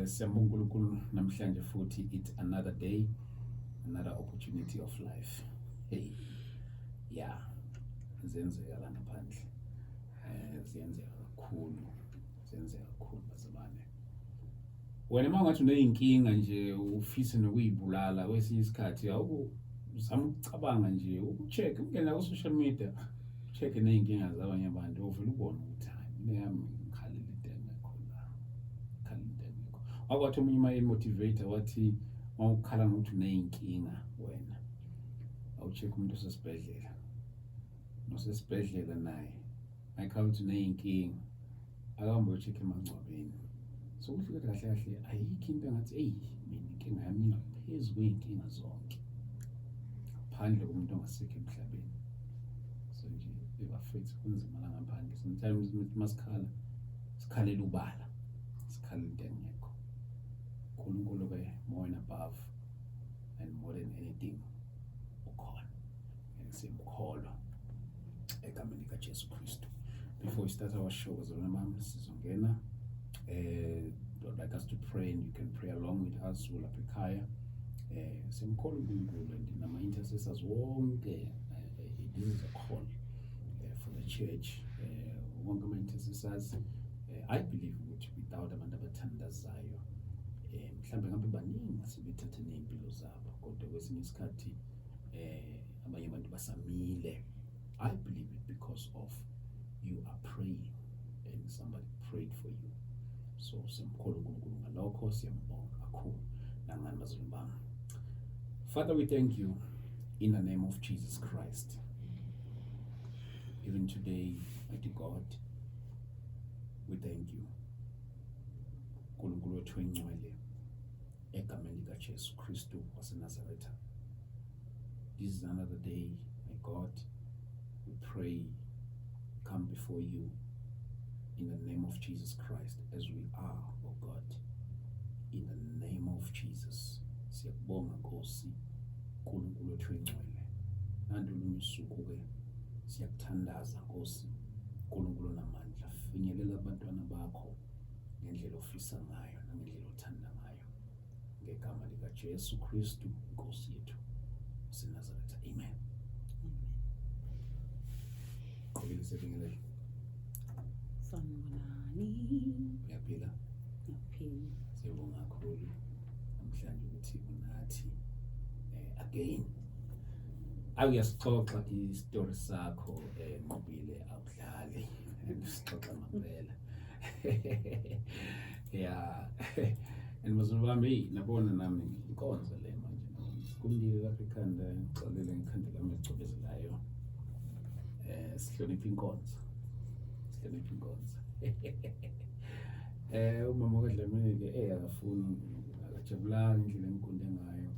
Siyabonga uNkulunkulu namhlanje futhi, it's another day, another opportunity of life. Hey. Yeah. Ziyenzeka la ngaphandle. Ziyenzeka kakhulu. Ziyenzeka kakhulu, bazalwane. Wena uma ungathi uneyinkinga nje, ufise nokuyibulala kwesinye isikhathi, awuku uzama ukucabanga nje, uku-check, ungena ku-social media, check ney'nkinga zabanye abantu, uvele ubone ukuthi hayi, mina yami ngikhalela into engekho la, ngikhalela into engekho. Wakwathi omunye uma e-motivator wathi uma ukhala ngokuthi uney'nkinga wena, awu-check umuntu osesibhedlela, nosesibhedlela naye ayikhala ukuthi uney'nkinga, akahambe uyo-check emangcwabeni. So kusho ukuthi kahle kahle ayikho into engathi eyi, mina inkinga yami ingaphezu kwey'nkinga zonke, ngaphandle komuntu ongasekho emhlabeni. So nje ebafethu, kunzima la ngaphandle. Sometimes masikhala, sikhalela ubala, sikhalela into engekho. uNkulunkulu-ke, more and above and more than anything, ukhona and siyamkholwa egameni likaJesu Kristu. Before we start our show, bazalwane bami, sizongena, would like us to pray and you can pray along with us ulapha ekhaya. Siyamkholwa uNkulunkulu and nama intercessors wonke. This is a call for the church, wonke ama intercessors. I believe ukuthi without abantu abathandazayo, mhlambe ngabe baningi asebethathe ney'mpilo zabo, kodwa kwesinye isikhathi abanye abantu basamile. I believe it because of you are praying and somebody prayed for you. So siyamkholwa uNkulunkulu ngalokho, siyambonga kakhulu nangani, bazalwane bami. Father, we thank you in the name of Jesus Christ. Even today, mighty God, we thank you. uNkulunkulu wethu engcwele, egameni likaJesu Kristu waseNazaretha. This is another day, my God. We pray, come before you in the name of Jesus Christ as we are, oh God. In the name of Jesus. Siyakubonga Nkosi, uNkulunkulu wethu engcwele. Nantu olunye usuku ke, siyakuthandaza Nkosi, uNkulunkulu onamandla. Finyelela abantwana bakho ngendlela ofisa ngayo nangendlela othanda ngayo. Ngegama likaJesu Kristu, Nkosi yethu waseNazaretha. Amen. Qhubeka, siyabingelela. Sanibonani. Uyaphila? Ngiyaphila. Siyabonga kakhulu namhlanje ukuthi unathi again. Awuyasixoxa isitori sakho, Nqobile, awudlali. Sixoxa ngempela. Yeah. And bazalwane bami, hey, nabona nami inkonzo le manje. Sikundile lapha ekhanda, ngixolele ngekhanda lami elicobezelayo. Sihlonipha inkonzo. Sihlonipha inkonzo. Umama kaDlamini ke akafuni, akajabulanga indlela engigunde ngayo.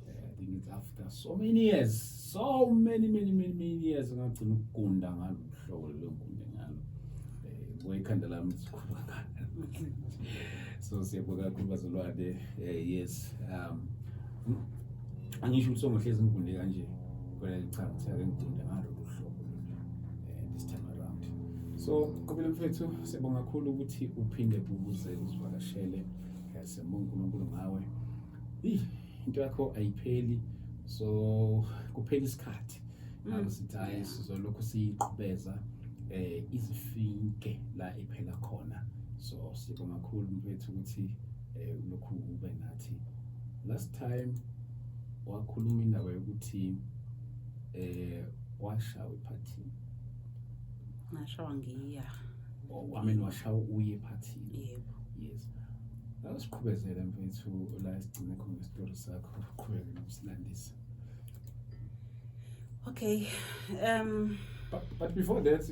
I think it's after so many years, so many many many many years ngagcina ukugunda ngalo hlobo lengunde ngalo. Ikhanda lami likhulu kangaka. So siyabonga kakhulu, bazalwane. Yes. Angisho ukuthi songohlezi ngigunde kanje. Kodwa cha, ngithe ngigunde ngalo hlobo this time around. So Nqobile mfethu, siyabonga kakhulu ukuthi uphinde uze uzivakashele. Siyabonga uNkulunkulu ngawe. Ih, into yakho ayipheli, so kuphela isikhathi. Ngakho sithi hayi, sizolokhu siyiqhubeza izifike la iphela khona. So sibonga kakhulu mfethu ukuthi ulokhu ube nathi. Last time wakhuluma indaba yokuthi washawa ephathini. Ngashawa ngiya. Oh, I mean, washawa uye ephathini. Yebo. Yes. Asiqhubezele mfethu la esigcine khona isitori sakho, uqhubeke nokusilandisa. Okay. But before that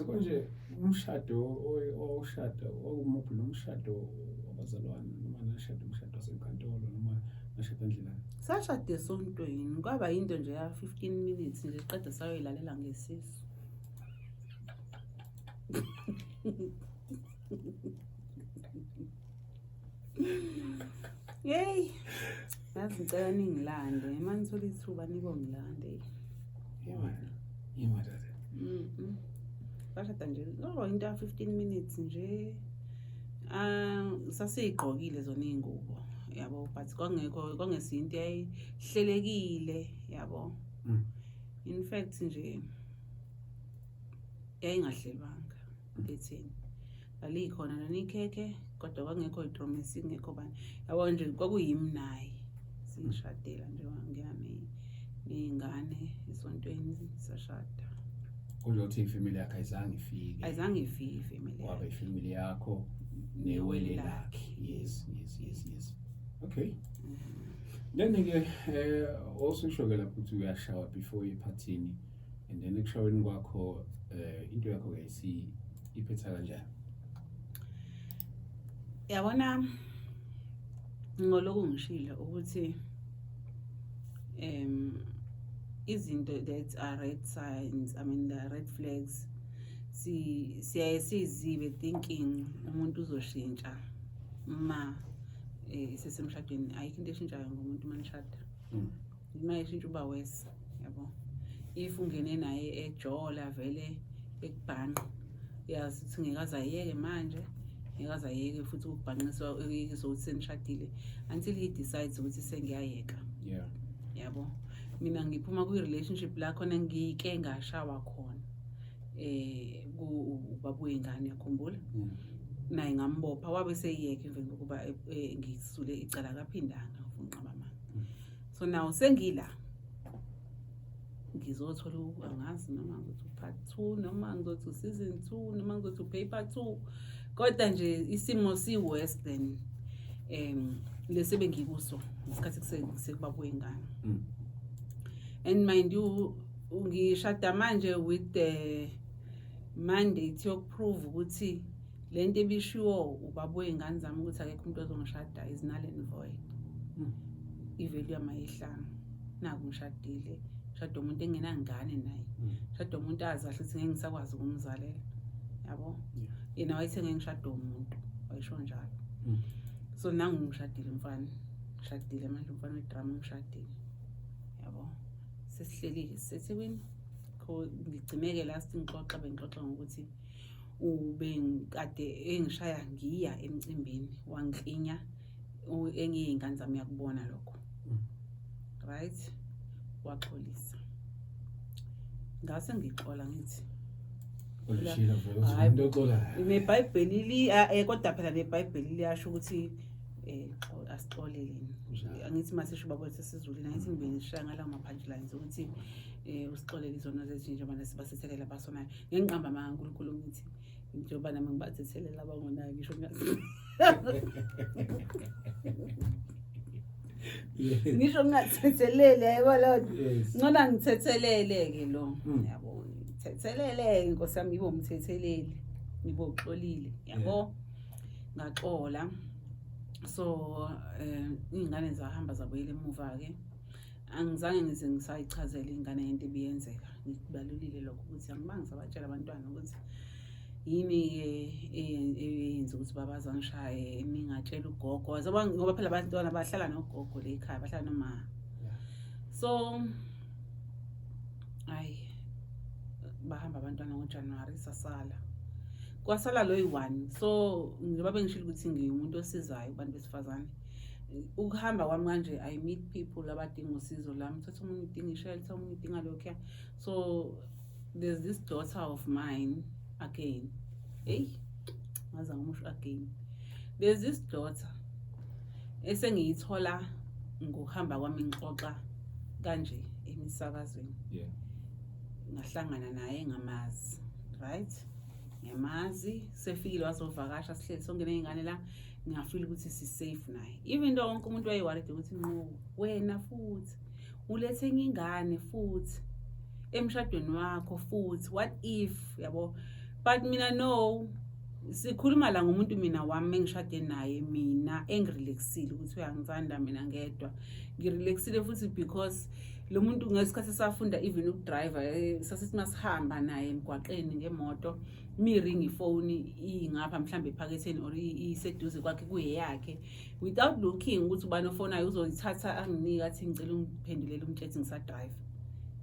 konje umshado owushada okumuphi lo mshado wabazalwane, noma nashada umshado wasenkantolo, noma nashada ndlela? Sashada esontweni, kwaba yinto nje ya 15 minutes nje, qeda sayoyilalela ngesisu. Yey. Yazi, ngicela ningilande. Uma nithola ithuba nibongilande. Yimana. Yimana. Sashada nje, oh, into ya 15 minutes nje. Ah, Sasiyigqokile zona iy'ngubo, yabo, but kwangekho, kwangesinto yayihlelekile, yabo. In fact nje yayingahlelwanga etheni, lalikhona lona ikhekhe kodwa kwangekho idromesi, kungekho bani, yabo nje, kwakuyimi naye singishadela nje, wangena ney'ngane esontweni, sashada. Kusho ukuthi ifamily yakhe ayizange ifike? Ayizange ifike ifamily. Waba ifamily yakho newele lakhe. Yes, okay. Then-ke also usho-ke lapho ukuthi uyashawa before iphathini, and then ekushaweni kwakho into yakho-ke iphetha kanjani? Yabona, ngoloku ngishilo ukuthi izinto that are red signs, I mean the red flags, si siyaye sizibe thinking umuntu uzoshintsha ma sesemshadweni. Ayikho into eshintshayo ngomuntu uma nishada. Uma eshintsha uba worse, yabo. If ungene naye ejola vele ekubhanqa, yazi ukuthi ngeke aze ayeke manje, ngeke aze ayeke futhi ukubhanqiswa ukuthi senishadile until he decides ukuthi sengiyayeka. Yabo, mina ngiphuma kwi-relationship la khona ngike ngashawa khona ubaba wey'ngane, yakhumbula? Naye ngambopha, wabe seyiyeka emveni kokuba ngisule icala, akaphindanga ukunqaba amanga. So now sengila ngizothola angazi noma ngizothi part 2 noma ngizothi season 2 noma ngizothi paper 2, kodwa nje isimo si worse than lesi bengikuso ngesikhathi sekuba kwengane. And mind you, ngishada manje with the mandate yokuprove ukuthi lento ebishiwo ubaba wey'ngane zami ukuthi akekho umuntu ozongishada is null and void. I-value yami ayihlanga, naku ngishadile, ngishada umuntu engenangane naye. Ngishada umuntu azi kahle ukuthi ngeke ngisakwazi ukumzalela, yabo. Yena wayethe ngeke ngishade umuntu, wayesho njalo. So nangu ngishadile umfana, ngishadile manje umfana wedrama, ngishadile, yabo. Sesihlelile, siseThekwini. Ngigcine-ke last ngixoxa, bengixoxa ngokuthi ubengikade engishaya ngiya emcimbini, wangiklinya enye yey'ngane zami yakubona lokho. Right, waxolisa, ngase ngixola, ngithi Ulishilo vele ukuthi Hhayi. umuntu oxolayo. Nebhayibheli kodwa phela nebhayibheli liyasho ukuthi asixoleleni. Kunjalo. Angithi masisho baba wethu esizulwini, angithi ngibe ngishaya ngalawo ma-punchlines ukuthi usixolele izono zethu njengoba sibathethelela abasonayo. Ngengiqamba amanga uNkulunkulu, ngithi njengoba nami ngibathethelela abangonayo, ngisho ngisho ngingathetheleli, yayebo leyo nto. Ngcono ngithethelele-ke lo. Yabo, ngithethelele-ke nkosi yami, ngibe umthetheleli, ngibe uxolile, yabo. Ngaxola. So iy'ngane zahamba zabuyela emuva-ke, angizange ngize ngisayichazela ingane ngento ebiyenzeka. Ngikubalulile lokho ukuthi angibange ngisabatshela abantwana ukuthi yini-ke eyenza ukuthi baba azangishaye, ningatshela ugogo. Ngoba phela abantwana bahlala nogogo le ekhaya, bahlala noma. So hayi, bahamba abantwana ngoJanuwari, sasala, kwasala lo yi-one. So njengoba bengishilo ukuthi ngiwumuntu osizayo kubantu besifazane, ukuhamba kwami kanje I meet people abadinga usizo lami, thatha omunye udinga ishelter, omunye udinga lokhuya. So there's this daughter of mine again, hey, ngaze ngamusho again. There's this daughter esengiyithola ngokuhamba kwami ngixoxa kanje emisakazweni. Ngahlangana naye, ngamazi, right, ngiyamazi, sefikile wazovakasha, sihleli sonke ney'ngane la, ngiyafeel ukuthi si-safe naye, even though wonke umuntu wayeworried ukuthi nqo wena futhi ulethe enye ingane futhi emshadweni wakho futhi, what if, yabo. But mina no, sikhuluma la ngomuntu mina wami engishade naye, mina engirelaxile ukuthi uyangithanda mina ngedwa, ngirelaxile futhi because lo muntu ngesikhathi esafunda even ukudrive, sasithi masihamba naye emgwaqeni ngemoto, miringi ifoni ingapha mhlambe ephaketheni or iseduze kwakhe kuyeyakhe, without looking ukuthi ubani ofonayo, uzoyithatha anginike, athi ngicela ungiphendulele umtshethi ngisadrive,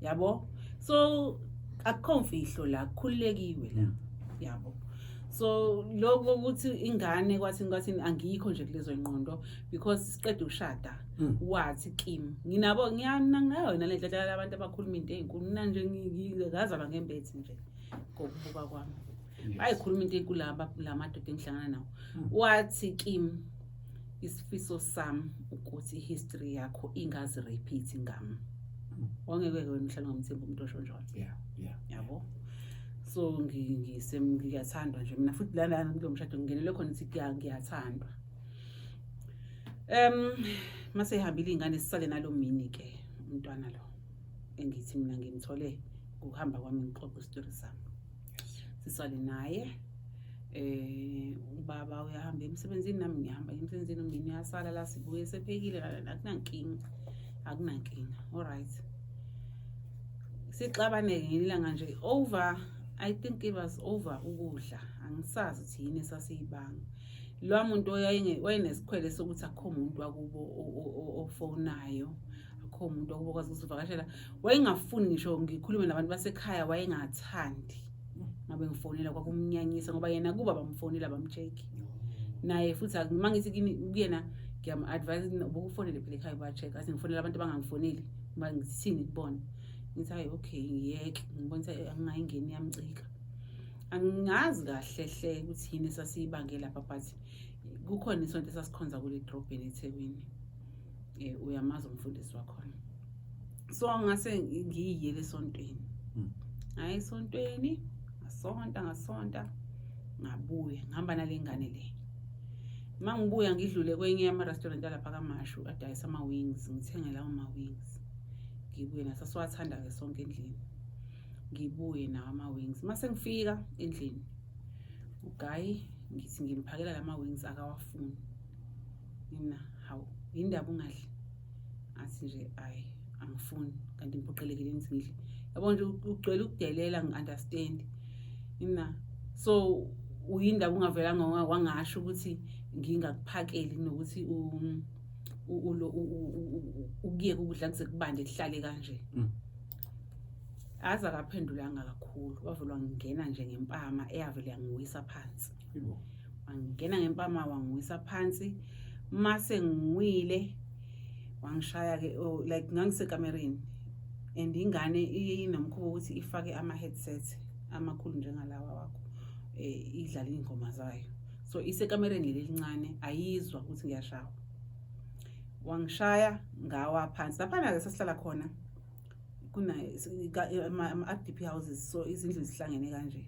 yabo. So akukho mfihlo la, kukhululekiwe la, yabo. So lokho ukuthi ingane kwathini kwathini, angikho nje kulezo ngqondo because siqeda ukushada. Wathi kimi nginabo ngiyana ngayo yona le ndlela labantu abakhuluma into ey'nkulu. Mina nje ngazalwa ngembethe nje ngokubuka kwami. Bayikhuluma into enkulu laba la madoda engihlangana nawo. Wathi kimi isifiso sami ukuthi i-history yakho ingazi-repeat ngami. Wangeke wena uhlale ungamthembi umuntu osho njalo. Yabo, so ngiyathandwa nje mina futhi lana kulo mshado ngingenele khona ukuthi ngiyathandwa. Mase ihambile ingane, sisale nalo mini ke umntwana lo engithi mina ngimthole ngokuhamba kwami ngixoxa isitori sami. Sisale naye, ubaba uyahamba emsebenzini, nami ngiyahamba emsebenzini, umndeni uyasala la, sibuye sephekile, akunankinga, akunankinga. Alright, sixabane ngelanga nje over, I think it was over ukudla, angisazi ukuthi yini esasiyibanga. Lo muntu wayenesikhwele sokuthi akukho muntu wakubo ofonayo, akukho muntu wakubo okwazi ukusivakashela. Wayengafuni ngisho ngikhulume nabantu basekhaya, wayengathandi ngabe ngifonela, kwakumnyanyisa ngoba yena kuba bamfonela bam-check naye futhi. Uma ngithi kini kuyena ngiyam-advise ubukufonele phela ekhaya ba-check, athi ngifonela abantu abangangifoneli, uma ngithini kubona. Ngithi hayi, okay, ngiyeke ngibona ukuthi angingayingeni iyamcika. Angazi kahle hle ukuthi yini esasiyibange lapha, but kukhona isonto esasikhonza kule drobheni eThekwini, uyamazi umfundisi wakhona, so ngase ngiyiyele esontweni. Ngaye esontweni, ngasonta, ngasonta, ngabuya ngihamba nale ngane le. Uma ngibuya ngidlule kwenye yama-restaurant alapha kaMashu adayisa ama-wings, ngithenge lawo ma-wings, ngibuye naso, siwathanda-ke sonke endlini. Ngibuye nawo ama-wings, uma sengifika endlini ugayi ngithi ngimphakela lama-wings, akawafuni. Mina, hawu, yindaba ungadli? Athi nje ayi, angifuni. Kanti ngiphoqelekile ukuthi ngidle, yabo nje ugcwele ukudelela, ngi-understand mina. So uyindaba ungavelanga wangasho ukuthi ngingakuphakeli kunokuthi ukuyeka ukudla kuze kubande kuhlale kanje. Aze akaphendulanga kakhulu, wavele wangena nje ngempama eyavele yangiwisa phansi. Wangena ngempama wangiwisa phansi. Mase ngiwile wangishaya-ke, oh, like ngangisekamereni and ingane inomkhuba ukuthi ifake ama-headset amakhulu njengalawa wakho, idlale iy'ngoma zayo, so isekamereni leli elincane ayizwa ukuthi ngiyashawa. Wangishaya ngawa phansi. Laphana-ke sasihlala khona kuna ama-RDP houses, so izindlu zihlangene kanje,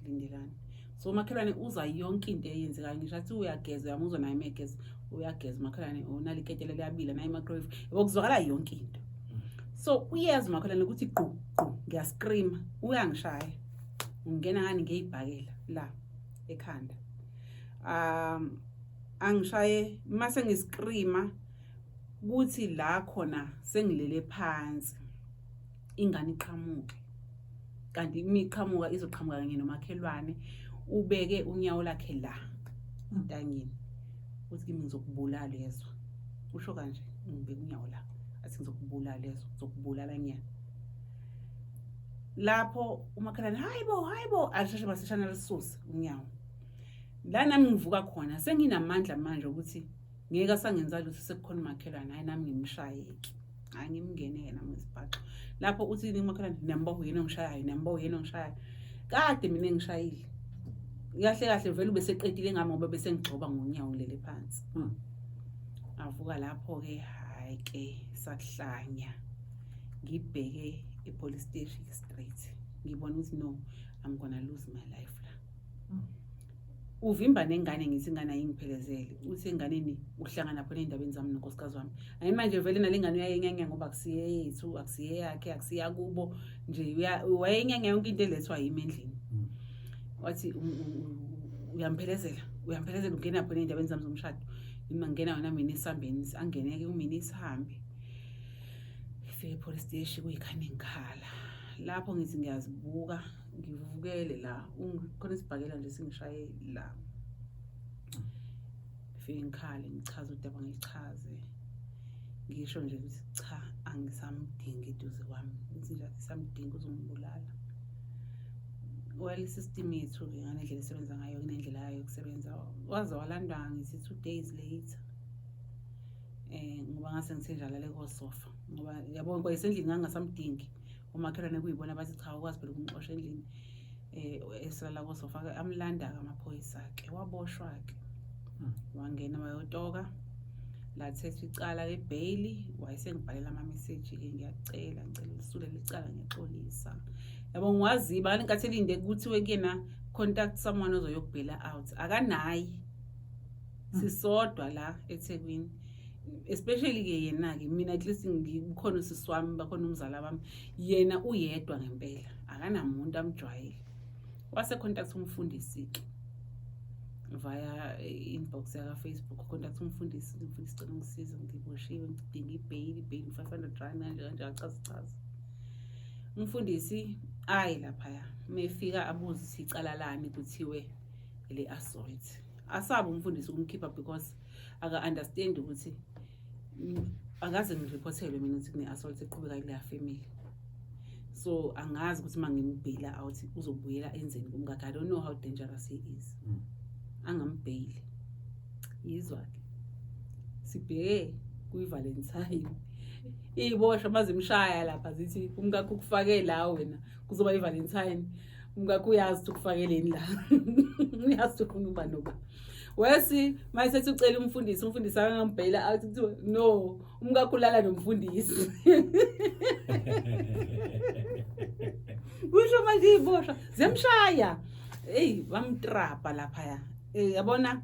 lindelani. So umakhelwane uzwa yonke into eyenzekayo, ngisho athi uyageza uyamuzwa naye megeza, uyageza umakhelwane, unali iketela liyabila naye i-microwave, yabo kuzwakala yonke into. So uyezwa umakhelwane ukuthi gqu gqu ngiya-screama, uyangishaya, ungena ngani ngeyibhakela la ekhanda, angishaye. Mase ngi-screama kuthi la khona sengilele phansi, ingane iqhamuke, kanti imiqhamuka izoqhamuka kanye nomakhelwane, ubeke unyawo lakhe la entanyeni, uthi kimi, "Ngizokubulala, yezwa?" Usho kanje, ngibeka unyawo la, athi, "Ngizokubulala, yezwa? Ngizokubulala nya." Lapho umakhelwane, "Hayi bo, hayi bo," alisheshe masishana lisuse unyawo la. Nami ngivuka khona senginamandla manje ukuthi ngeke asangenza lutho, sekukhona umakhelwane. Hayi, nami ngimshayeke, hayi, ngimngene-ke nami ngesibhaxo. Lapho uthi umakhelwane, "Niyambo yena ongishayayo, niyambo yena ongishayayo." Kade mina engishayile kahle kahle, vele ubeseqedile ngami ngoba bese ngigxoba ngonyawo ngilele phansi. Avuka lapho-ke, hhayi ke, sakuhlanya. Ngibheke e-police station straight, ngibona ukuthi no, I'm gonna lose my life la. Uvimba nengane, ngithi ingane ayingiphelezele. Uthi enganeni uhlangana khona ey'ndabeni zami nonkosikazi wami. Ayi, manje vele nale ngane uyayenyanya ngoba akusiye yethu, akusiye yakhe, akusiya kubo nje, wayenyanya yonke into elethwa yimi endlini. Wathi uyamphelezela, uyamphelezela, ungena khona ey'ndabeni zami zomshado. Ima ngena wena mina esihambeni, angene-ke umina isihambe. Fike e-police station kuyikhane ngikhala. Lapho ngithi ngiyazibuka, ngivukele la, khona isibhakela nje singishaye la. Ngifike ngikhale, ngichaze udaba, ngilichaze, ngisho nje ukuthi cha, angisamdingi eduze kwami, ngithi nje angisamdingi, uzongibulala. Well, i-system yethu-ke ngale ndlela esebenza ngayo, kunendlela yayo yokusebenza. Waze walandwa ngithi 2 days later, ngoba ngase ngithe nje alale kosofa, ngoba yabo kwayisendlini ngangasamdingi. Umakhelwane kuyibona bathi cha, ukwazi phela ukumxosha endlini, esalala kosofa. Amlanda-ke amaphoyisa-ke, waboshwa-ke. Wangena wayotoka, lathethwa icala lebheyili. Wayesengibhalela ama-message-ke, "Ngiyacela, ngicela ulisule licala, ngiyaxolisa." Yabo, ngiwaziba ngale nkathi elinde kuthiwe kuyena, "Contact someone ozoyokubhela out." Akanayi, sisodwa la eThekwini, especially-ke yena-ke. Mina at least ngikhona usisi wami, bakhona umzala wami. Yena uyedwa ngempela, akanamuntu amjwayele. Wase contact umfundisi-ke via inbox yaka-Facebook. Contact umfundisi, "Umfundisi, cela ungisize, ngiboshiwe, ngidinga ibheyili, ibheyili R500," kanje kanje, achaza chaza umfundisi. Ayi, laphaya mefika abuze ukuthi icala lani, kuthiwe le assault. Asabe umfundisi ukumkhipha because aka-understand ukuthi akaze ngiripothelwe mina ukuthi kune-assault eqhubeka kuleya family. So angazi ukuthi uma ngimbheyila out uzobuyela enzeni kumkakhe. I don't know how dangerous he is. Angambheyili. Yizwa-ke, sibheke kwi-Valentine, iy'boshwa mazimshaya lapha zithi umkakho ukufake la wena, kuzoba i-Valentine, umkakho uyazi ukuthi ukufakeleni la, uyazi ukuthi ufuna uba noba wesi. Mayesethi ucela umfundisi, umfundisi akangambheyila out, kuthiwe no, umkakho ulala nomfundisi. Kusho manje iy'boshwa ziyamshaya. Eyi, bamtrapa laphaya. Yabona,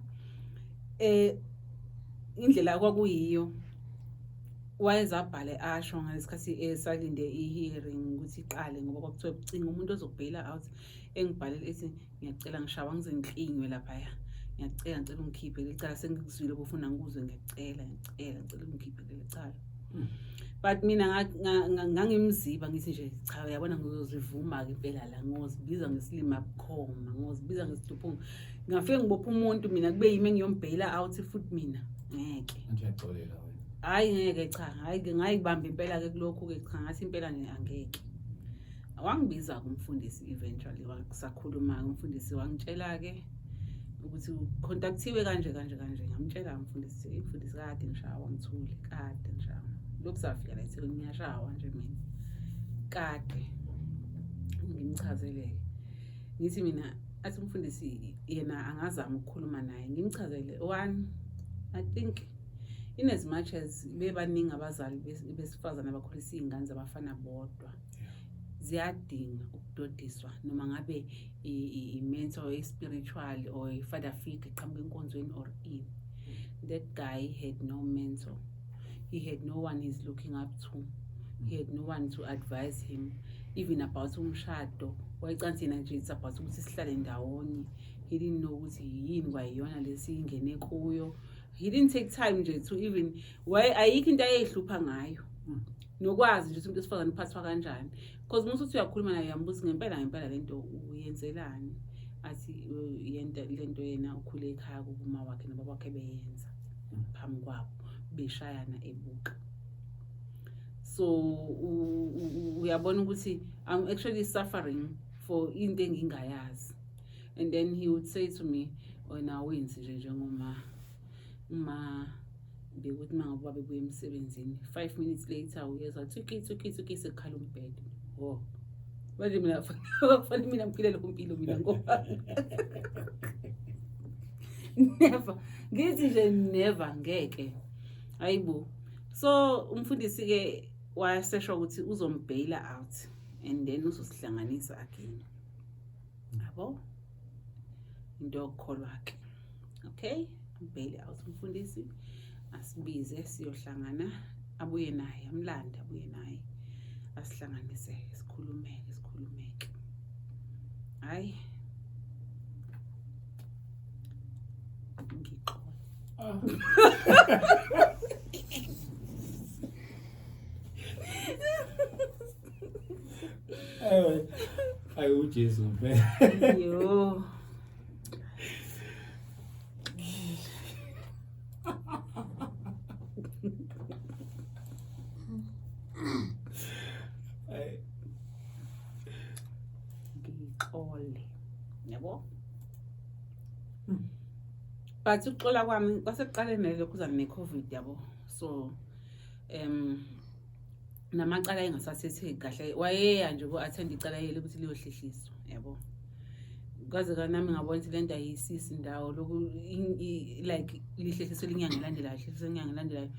indlela kwakuyiyo, wayezabhale asho ngalesikhathi esalinde i-hearing ukuthi iqale, ngoba kwakuthiwa cinga umuntu ozokubheyila out. Engibhalele ethi, "Ngiyacela, ngishawa ngize ngiklinywe laphaya, ngiyacela, ngicela ungikhiphe leli cala, sengikuzwile bufuna ngikuzwe, ngiyacela, ngiyacela, ngicela ungikhiphe leli cala." But mina ngangimziba, ngithi nje cha, uyabona, ngizozivuma-ke impela la, ngozibiza ngesilima bukhoma, ngozibiza ngesiduphunga, ngingafike ngibophe umuntu mina, kube yimi engiyombheyila out futhi mina, ngeke. Manje uyaxolela wena? Hhayi, ngeke, cha, hhayi-ke, ngayibamba impela-ke kulokhu-ke. Cha, ngathi impela nje angeke. Wangibiza-ke umfundisi eventually, sakhuluma-ke umfundisi, wangitshela-ke ukuthi contactiwe kanje kanje kanje. Ngamtshela umfundisi, "Umfundisi, kade ngishawa, ngithule, kade ngishawa, lokhu safika la eThekwini ngiyashawa nje mina kade." Ngimchazele-ke, ngithi mina, athi umfundisi yena angazama ukukhuluma naye. Ngimchazele, one, I think in as much as bebaningi abazali besifazane abakhulisa iy'ngane zabafana bodwa, ziyadinga ukudodiswa, noma ngabe i-mentor e-spiritual or i-father figure eqhamuka enkonzweni or ini. That guy had no mentor, he had no one he's looking up to, he had no one to advise him even about umshado. Wayecansi yena nje, it's about ukuthi sihlale ndawonye. He didn't know ukuthi yini kwayiyona lesingene kuyo. He didn't take time nje to even, ayikho into ayeyihlupha ngayo nokwazi nje ukuthi umuntu wesifazane uphathwa kanjani, because uma usuthi uyakhuluma naye, uyambuza, "Ngempela ngempela lento uyenzelani?" Athi yenta lento, yena ukhule ekhaya kubuma wakhe nobaba wakhe beyenza phambi kwabo, beshayana ebuka. So uyabona ukuthi I'm actually suffering for into engingayazi. And then he would say to me, "Wena wenzi nje njengoma uma bekuthi uma ngabe babebuya emsebenzini, 5 minutes later uyezwa thuki thuki thuki, sekukhala umbhede." Wo, manje mina kufanele mina ngiphile leyo mpilo mina? Ngoba never, ngithi nje never, ngeke, hayibo. So umfundisi-ke wasesho ukuthi uzombheyila out and then uzosihlanganisa again, yabo, into yokukholwa-ke. Okay, ambheyile out umfundisi, asibize siyohlangana, abuye naye, amlande abuye naye, asihlanganise, sikhulumeke, sikhulumeke. Hayi, ngixole. Ah. Ayi, ayi, uJesu ngempela. Yo. Ayi. Ngixole. But ukuxola kwami kwasekuqaleni nalokhuzana ne-COVID, yabo. So namacala engasathetheki kahle, wayeya nje ku-attend icala yele ukuthi liyohlehliswa, yabo. Kwaze kanami ngabona ukuthi lento ayisisi indawo lokhu, like lihlehliswe linyanga elandelayo, lihlehliswe inyanga elandelayo,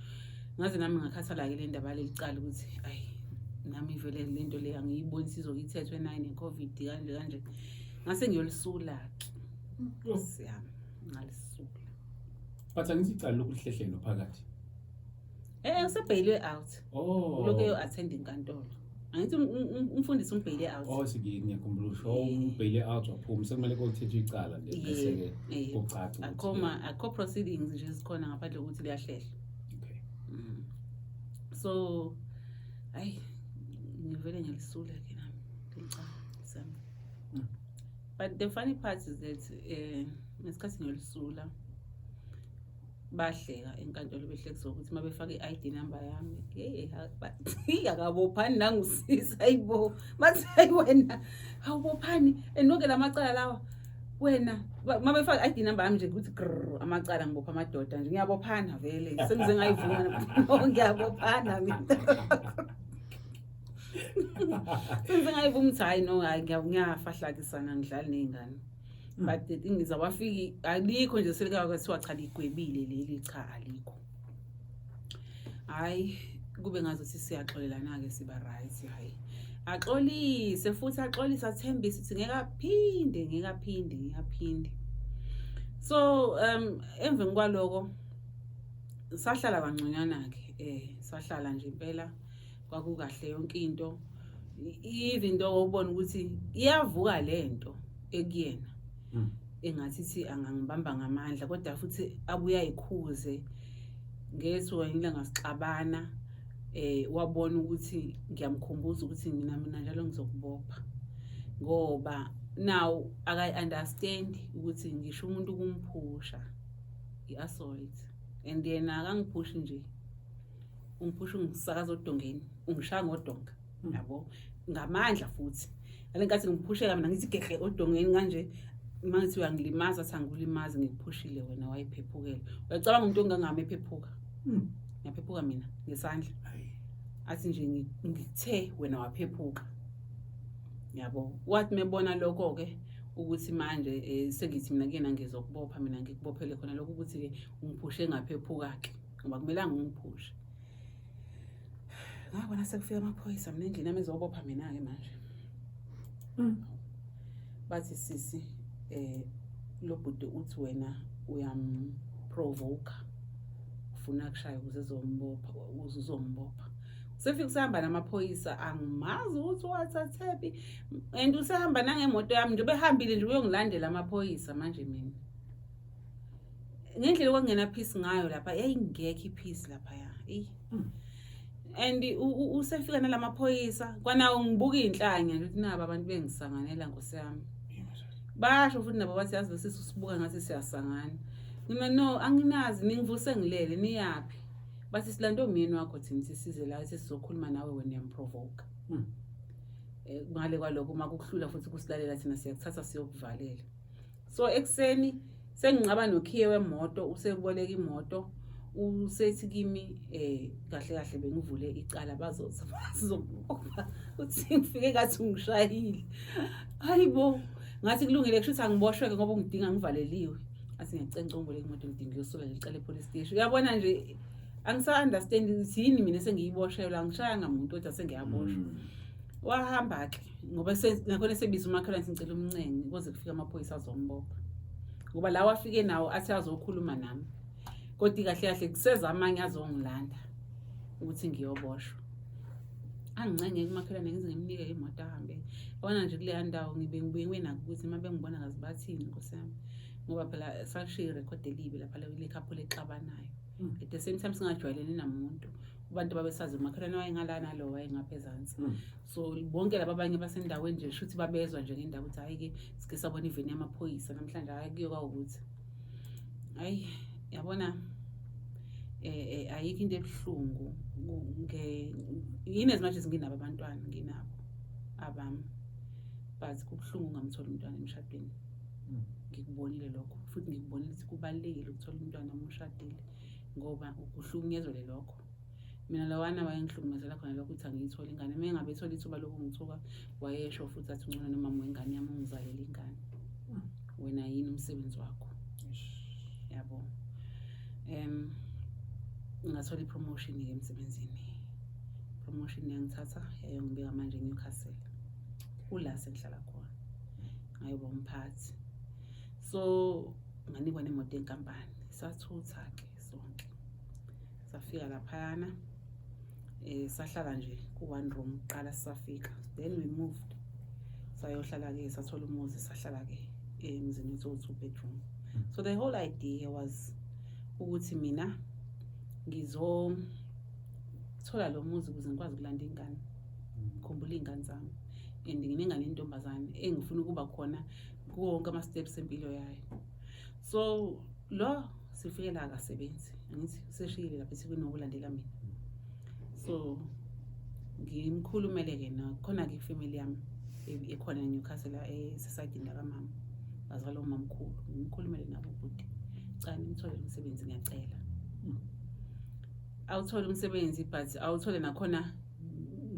ngaze nami ngakhathala-ke le ndaba yaleli cala ukuthi ayi, nami vele le nto le angiyiboni sizoke ithethwe nayo ne-COVID kanje kanje. Ngase ngiyolisula-ke. Nkosi yami, ngalisula. But angithi icala lokhu lihlehlelo phakathi. Usebhayilwe out. Oh. Ulokhu eyo-attend inkantolo. Angithi umfundisi umbhayile out. Oh, ngiyakhumbula usho umbhayile out, waphuma, sekumele kothethwa icala nje bese-ke kucace ukuthi Akho akho proceedings nje ezikhona ngaphandle kokuthi liyahlehla. So ayi, ngivele ngilisula ke nami licala sami. But the funny part is that ngesikhathi ngiyolisula, bahleka enkantolo, behlekisa ukuthi uma befaka i-ID number yami, hey, akabophani nangusisi. Hayibo, bathi, hayi wena awubophani and wonke la macala lawa wena. Uma befaka i-ID number yami nje ukuthi grrr, amacala ngibopha amadoda nje, ngiyabophana vele, sengize ngayivuma, no, ngiyabophana mina, sengize ngayivuma ukuthi hhayi, no, hhayi, ngiyafahlakisana, ngidlali ney'ngane. But the thing is, awafiki, alikho nje selikakuthiwa cha, ligwebile leli, cha, alikho. Hhayi, kube ngazuthi siyaxolelana-ke, siba right. Hhayi, axolise futhi, axolise, athembise ukuthi ngeke aphinde, ngeke aphinde, ngeke aphinde. So emveni kwaloko sahlala kangconywana-ke, sahlala nje impela, kwakukahle yonke into, even though ubona ukuthi iyavuka lento ekuyena, engathi thi angangibamba ngamandla, kodwa futhi abuye ayikhuze. Ngethuka ngilanga sixabana, wabona ukuthi ngiyamkhumbuza ukuthi mina njalo ngizokubopha, ngoba now akayi-understand ukuthi ngisho umuntu ukumphusha i-assault, and yena akangiphushi nje, ungiphusha ungisakaza odongeni, ungishaya ngodonga, yabo, ngamandla futhi. Ngale nkathi ngiphusheka mina, ngithi gehle odongeni kanje, uma ngithi uyangilimaza, athi angikulimazi, ngikuphushile, wena wayiphephukela. Uyacabanga umuntu ongangami ephephuka? Ngiyaphephuka mina ngesandla. Hayi. Athi nje ngithe wena waphephuka, yabo. Wathi mebona lokho-ke ukuthi manje sengithi mina kuyena ngizokubopha mina, ngikubophele khona lokho ukuthi-ke ungiphushe ngaphephuka-ke, ngoba kumelanga ungiphushe. Ngabona sekufika amaphoyisa mina endlini yami ezobopha mina-ke manje. Bathi, sisi, lo bhuti uthi wena uyamprovoke, ufuna kushaya ukuze ezombopha, ukuze uzombopha. Usefika usehamba namaphoyisa, angimazi ukuthi wathathephi, and usehamba nangemoto yami nje, behambile nje uyongilandela amaphoyisa. Manje mina, ngendlela okwakungena peace ngayo lapha, yayingekho i-peace laphaya, eyi. And usefika nalamaphoyisa kwanawo, ngibuka iy'nhlanya nje ukuthi naba abantu bengisanganela, nkosi yami. Basho futhi nabo bathi, yazi lesi usibuka ngathi siyasangana. Mina, no, anginazi, ningivuse ngilele, niyaphi? Bathi silande umyeni wakho thina, sisize la, sizokhuluma nawe, wena uyamprovoke. Ngale kwalokho uma kukuhlula futhi kusilalela thina, siyakuthatha siyokuvalela. So ekuseni sengingcaba nokhiye wemoto, useboleka imoto, usethi kimi kahle kahle bengivule icala, bazoza sizokubopha, uthi ngifike ngathi ungishayile. Hayibo, ngathi kulungile, kusho ukuthi angiboshwe-ke ngoba ungidinga ngivaleliwe. Athi ngiyacela ungiboleke imoto, ngidinga ukuyosula leli cala e-police station. Uyabona nje, angisa-understand ukuthi yini mina esengiyiboshelwa, angishayanga muntu kodwa sengiyaboshwa. Wahamba-ke ngoba nakhona esebiza umakhelwane, ngicela umncenge kuze kufike amaphoyisa azombopha, ngoba lawa afike nawo athi azokhuluma nami, kodwa kahle kahle kuseza amanye azongilanda ukuthi ngiyoboshwa. Angincenge kumakhelwane, ngize ngimnike imoto ahambe. Yabona nje, kuleya ndawo ngibe ngibuye ngibe nakho ukuthi uma bengibona kazi bathini, nkosi yami, ngoba phela sashiya irekhodi elibi lapha le couple exabanayo. At the same time singajwayelene namuntu, abantu babesazi umakhelwane wayengala nalo wayengapha ezansi. So bonke laba abanye basendaweni nje shuthi babezwa nje ngendaba ukuthi hhayi-ke sike sabona iveni yamaphoyisa namhlanje, hhayi kuyoka ukuthi hayi, yabona, ayikho into ebuhlungu nge in as much as nginabo abantwana, nginabo abami, but kubuhlungu ungamtholi umntwana emshadweni. Ngikubonile lokho futhi ngikubonile ukuthi kubalulekile ukuthola umntwana uma ushadile ngoba ukuhlukunyezwa lokho. Mina lawana wayengihlukumezela khona lokho ukuthi angiyitholi ingane. Uma engabe ethola ithuba lokungithuka wayesho futhi athi ungcono nomama wengane yami ungizalele ingane. Wena yini umsebenzi wakho? Yabo. Ngathola i-promotion-ke emsebenzini. Promotion yangithatha yayongibeka manje eNewcastle. Kula sengihlala khona. Ngayoba umphathi. So nganikwa nemoto yenkampani. Sathutha-ke sonke. Safika laphayana sahlala nje ku-one room kuqala sisafika. Then we moved. Sayohlala-ke sathola umuzi sahlala-ke emzini wethu owu-two bedroom. So the whole idea was ukuthi mina ngizothola lo muzi ukuze ngikwazi ukulanda ingane. Ngikhumbule iy'ngane zami and nginengane yentombazane engifuna ukuba khona kuwo wonke ama-steps empilo yayo. So lo sifike la akasebenzi, angithi useshiyile lapha eThekwini ngokulandela mina. So ngimkhulumele-ke nakhona-ke ifamily yami ekhona eNewcastle esesayidini lakamama, bazalwa umamkhulu. Ngimkhulumele nabo ubhuti, cha nimtholele umsebenzi ngiyacela. Awuthole umsebenzi but awuthole nakhona